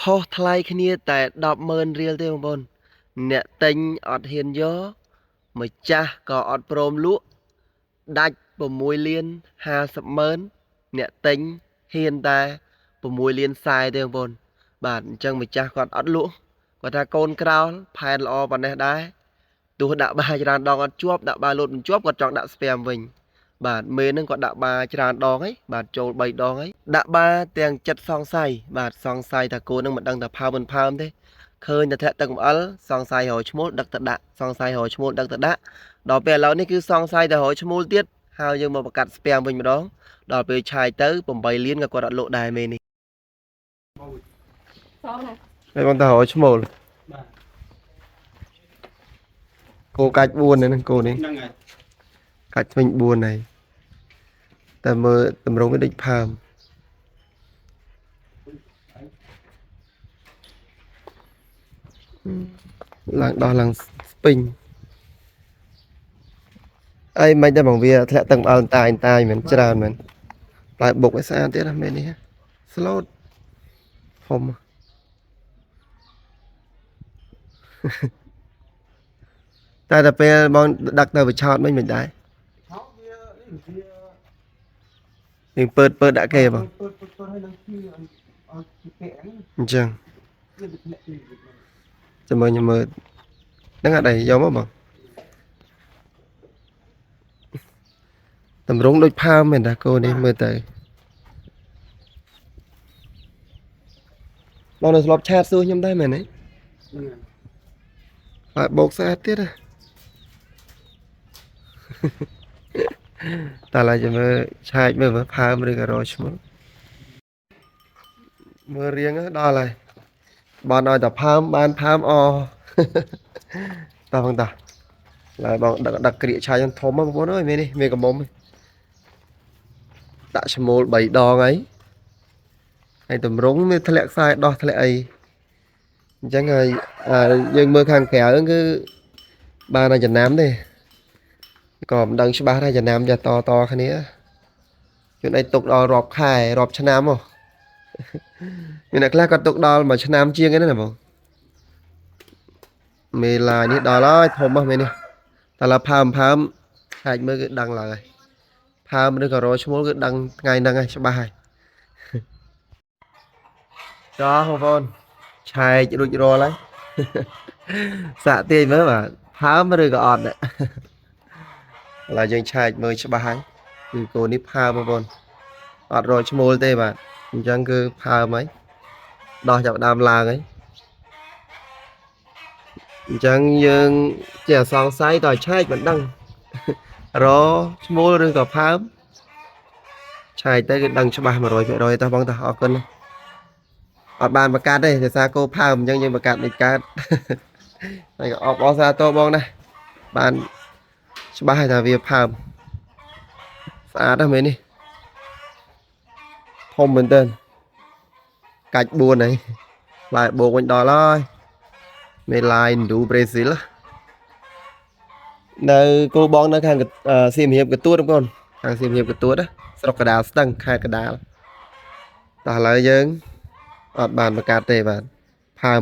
ខុសថ្លៃគ្នាតែ100000រៀលទេបងប្អូនអ្នកទិញអត់ហ៊ានយកម្ចាស់ក៏អត់ព្រមលក់ដាច់6លាន50ម៉ឺនអ្នកទិញហ៊ានតែ6លាន40ទេបងប្អូនបាទអញ្ចឹងម្ចាស់គាត់អត់លក់គាត់ថាកូនក្រោលផែនល្អប៉ុណ្ណេះដែរទោះដាក់បាច្រើនដងអត់ជាប់ដាក់បាលោតមិនជាប់គាត់ចង់ដាក់ស្ពាមវិញបាទមេនឹងគាត់ដាក់បាច្រើនដងហីបាទចូល3ដងហីដាក់បាទាំងចិត្តសង្ស័យបាទសង្ស័យថាកូននឹងមិនដឹងថាផើមិនផើមទេឃើញតែធាក់ទឹកអំអិលសង្ស័យរយឈ្មោលដឹកទៅដាក់សង្ស័យរយឈ្មោលដឹកទៅដាក់ដល់ពេលឥឡូវនេះគឺសង្ស័យតែរយឈ្មោលទៀតហើយយើងមកបង្កាត់ស្ពាមវិញម្ដងដល់ពេលឆាយទៅ8លានក៏គាត់អត់លក់ដែរមេនេះ សណា ហើយបងតារយឈ្មោល បាទ គោកាច់4ហ្នឹងគោនេះ ហ្នឹងហើយ កាច់ធ្មេញ4ហើយតែមើលតម្រងវាដូចផើមឡើងដោះឡើងស្ពេញអីមិនដែរបងវាធ្លាក់ទឹកម្អើតាយតាយមែនច្រើនមែនផ្លែបុកឲ្យស្អាតទៀតណាមែននេះស្លូតធំតែដល់ពេលបងដឹកទៅវិឆោតវិញមិនដែរ ឆោវានេះវា យើងពើតពើតដាក់គេបង ពើពើពើឲ្យនឹងទីឲ្យឲ្យពាក់ហ្នឹង អញ្ចឹង វាធ្លាក់ទី ចាំមើលខ្ញុំមើលហ្នឹងអត់អីយកមកបងតម្រងដូចផើមមែនតាគោនេះមើលទៅបងនៅស្លាប់ឆាតសួរខ្ញុំដែរមែនទេ ហ្នឹងហើយ ផ្លែបោកស្អាតទៀតណា តើឡើយចាំមើលឆែកមើលមើលផើមឬក៏រយឈ្មោះមើលរៀងហ្នឹងដល់ហើយបានឲ្យតែផើមបានផើមអ តោះបងតាឡើយបងដឹកដឹកក្រៀកឆាយហ្នឹងធំហ្នឹងបងប្អូនអើយមាននេះមានកំមុំនេះដាក់ឈ្មោល3ដងហើយហើយតម្រងមានធ្លាក់ខ្សែដោះធ្លាក់អីអញ្ចឹងហើយអាយើងមើលខាងក្រៅហ្នឹងគឺបានតែចំណាំទេក៏មិនដឹងច្បាស់ដែរចំណាំចាតតគ្នាជួនអីទុកដល់រាប់ខែរាប់ឆ្នាំហ៎ មានអ្នកខ្លះគាត់ទុកដល់មួយឆ្នាំជាងឯណាបងមេឡាយនេះដល់ហើយធំហ៎មេនេះតែឡាផើមផើមឆែកមើលគឺដឹងឡើយហើយផើមឬក៏រយឈ្មោលគឺដឹងថ្ងៃហ្នឹងហើយច្បាស់ហើយ ចោះបងប្អូនឆែករួចរាល់ហើយ សាក់ទាញមើលបាទផើមឬក៏អត់នេះ ឥឡូវយើងឆែកមើលច្បាស់ហើយគឺកូននេះផើមបងប្អូនអត់រយឈ្មោលទេបាទអញ្ចឹងគឺផើមហើយដោះចាប់ដើមឡើងហើយអញ្ចឹងយើងជាសង្ស័យតើឆែកមិនដឹង រឈ្មោលឬក៏ផើមឆែកទៅគឺដឹងច្បាស់100%តោះបងតោះអរគុណណាអត់បានបង្កាត់ទេដោយសារគោផើមអញ្ចឹងយើងបង្កាត់មិនកើត ហើយក៏អបអរសាទរបងដែរបានច្បាស់ហើយថាវាផើមស្អាតណាស់មែននេះធំមែនទែនកាច់4ហើយផ្លែបោកវិញដល់ហើយមេឡាយឥណ្ឌូប្រេស៊ីលនៅគោបងនៅខាងសៀមរាបកទួតបងប្អូនខាងសៀមរាបកទួតណាស្រុកកដាលស្ទឹងខេត្តកដាលតោះឥឡូវយើងអត់បានបង្កាត់ទេបាទផើម